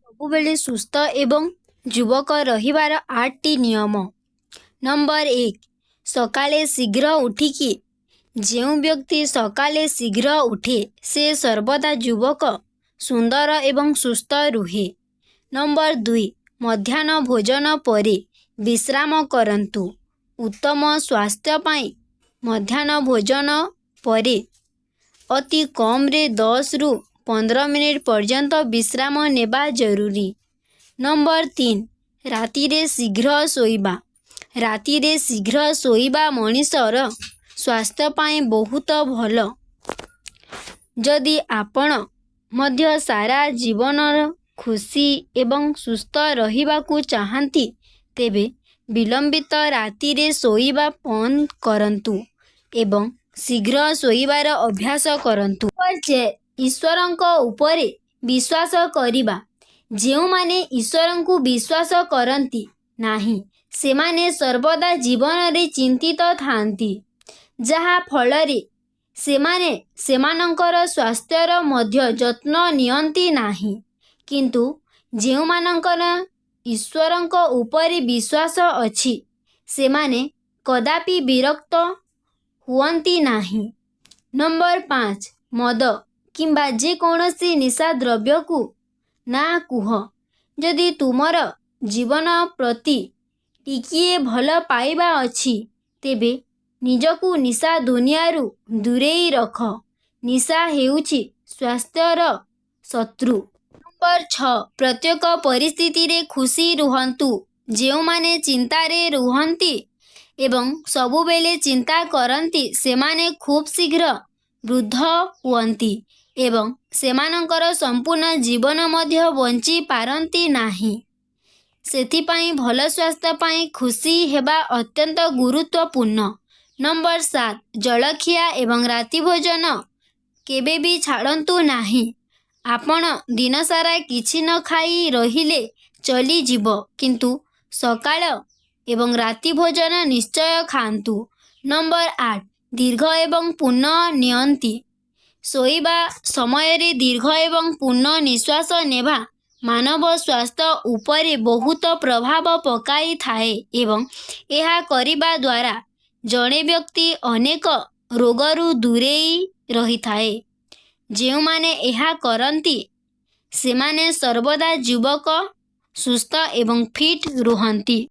ସବୁବେଳେ ସୁସ୍ଥ ଏବଂ ଯୁବକ ରହିବାର 8ଟି ନିୟମ। ନମ୍ବର 1, ସକାଳେ ଶୀଘ୍ର ଉଠିକି। ଯେଉଁ ବ୍ୟକ୍ତି ସକାଳେ ଶୀଘ୍ର ଉଠେ, ସେ ସର୍ବଦା ଯୁବକ, ସୁନ୍ଦର ଏବଂ ସୁସ୍ଥ ରୁହେ। ନମ୍ବର 2, ମଧ୍ୟାହ୍ନ ଭୋଜନ ପରେ ବିଶ୍ରାମ କରନ୍ତୁ। ଉତ୍ତମ ସ୍ୱାସ୍ଥ୍ୟ ପାଇଁ ମଧ୍ୟାହ୍ନ ଭୋଜନ ପରେ ଅତି କମରେ 10ରୁ 15 ମିନିଟ୍ ପର୍ଯ୍ୟନ୍ତ ବିଶ୍ରାମ ନେବା ଜରୁରୀ। ନମ୍ବର 3, ରାତିରେ ଶୀଘ୍ର ଶୋଇବା। ରାତିରେ ଶୀଘ୍ର ଶୋଇବା ମଣିଷର ସ୍ୱାସ୍ଥ୍ୟ ପାଇଁ ବହୁତ ଭଲ। ଯଦି ଆପଣ ମଧ୍ୟ ସାରା ଜୀବନ ଖୁସି ଏବଂ ସୁସ୍ଥ ରହିବାକୁ ଚାହାଁନ୍ତି, ତେବେ ବିଳମ୍ବିତ ରାତିରେ ଶୋଇବା ବନ୍ଦ କରନ୍ତୁ ଏବଂ ଶୀଘ୍ର ଶୋଇବାର ଅଭ୍ୟାସ କରନ୍ତୁ। ନମ୍ବର 4, ଈଶ୍ୱରଙ୍କ ଉପରେ ବିଶ୍ୱାସ କରିବା। ଯେଉଁମାନେ ଈଶ୍ୱରଙ୍କୁ ବିଶ୍ୱାସ କରନ୍ତି ନାହିଁ, ସେମାନେ ସର୍ବଦା ଜୀବନରେ ଚିନ୍ତିତ ଥାଆନ୍ତି, ଯାହା ଫଳରେ ସେମାନେ ସେମାନଙ୍କର ସ୍ୱାସ୍ଥ୍ୟର ମଧ୍ୟ ଯତ୍ନ ନିଅନ୍ତି ନାହିଁ। କିନ୍ତୁ ଯେଉଁମାନଙ୍କର ଈଶ୍ୱରଙ୍କ ଉପରେ ବିଶ୍ୱାସ ଅଛି, ସେମାନେ କଦାପି ବିରକ୍ତ ହୁଅନ୍ତି ନାହିଁ। ନମ୍ବର 5, ମଦ କିମ୍ବା ଯେକୌଣସି ନିଶା ଦ୍ରବ୍ୟକୁ ନା କୁହ। ଯଦି ତୁମର ଜୀବନ ପ୍ରତି ଟିକିଏ ଭଲ ପାଇବା ଅଛି, ତେବେ ନିଜକୁ ନିଶା ଦୁନିଆରୁ ଦୂରେଇ ରଖ। ନିଶା ହେଉଛି ସ୍ୱାସ୍ଥ୍ୟର ଶତ୍ରୁ। ନମ୍ବର 6, ପ୍ରତ୍ୟେକ ପରିସ୍ଥିତିରେ ଖୁସି ରୁହନ୍ତୁ। ଯେଉଁମାନେ ଚିନ୍ତାରେ ରୁହନ୍ତି ଏବଂ ସବୁବେଳେ ଚିନ୍ତା କରନ୍ତି, ସେମାନେ ଖୁବ ଶୀଘ୍ର ବୃଦ୍ଧ ହୁଅନ୍ତି ଏବଂ ସେମାନଙ୍କର ସମ୍ପୂର୍ଣ୍ଣ ଜୀବନ ମଧ୍ୟ ବଞ୍ଚି ପାରନ୍ତି ନାହିଁ। ସେଥିପାଇଁ ଭଲ ସ୍ୱାସ୍ଥ୍ୟ ପାଇଁ ଖୁସି ହେବା ଅତ୍ୟନ୍ତ ଗୁରୁତ୍ୱପୂର୍ଣ୍ଣ। ନମ୍ବର 7, ଜଳଖିଆ ଏବଂ ରାତି ଭୋଜନ କେବେବି ଛାଡ଼ନ୍ତୁ ନାହିଁ। ଆପଣ ଦିନସାରା କିଛି ନ ଖାଇ ରହିଲେ ଚଳିଯିବ, କିନ୍ତୁ ସକାଳ ଏବଂ ରାତି ଭୋଜନ ନିଶ୍ଚୟ ଖାଆନ୍ତୁ। ନମ୍ବର 8, ଦୀର୍ଘ ଏବଂ ପୂର୍ଣ୍ଣ ନିଅନ୍ତି। ଶୋଇବା ସମୟରେ ଦୀର୍ଘ ଏବଂ ପୂର୍ଣ୍ଣ ନିଶ୍ୱାସ ନେବା ମାନବ ସ୍ୱାସ୍ଥ୍ୟ ଉପରେ ବହୁତ ପ୍ରଭାବ ପକାଇଥାଏ ଏବଂ ଏହା କରିବା ଦ୍ୱାରା ଜଣେ ବ୍ୟକ୍ତି ଅନେକ ରୋଗରୁ ଦୂରେଇ ରହିଥାଏ। ଯେଉଁମାନେ ଏହା କରନ୍ତି, ସେମାନେ ସର୍ବଦା ଯୁବକ, ସୁସ୍ଥ ଏବଂ ଫିଟ୍ ରୁହନ୍ତି।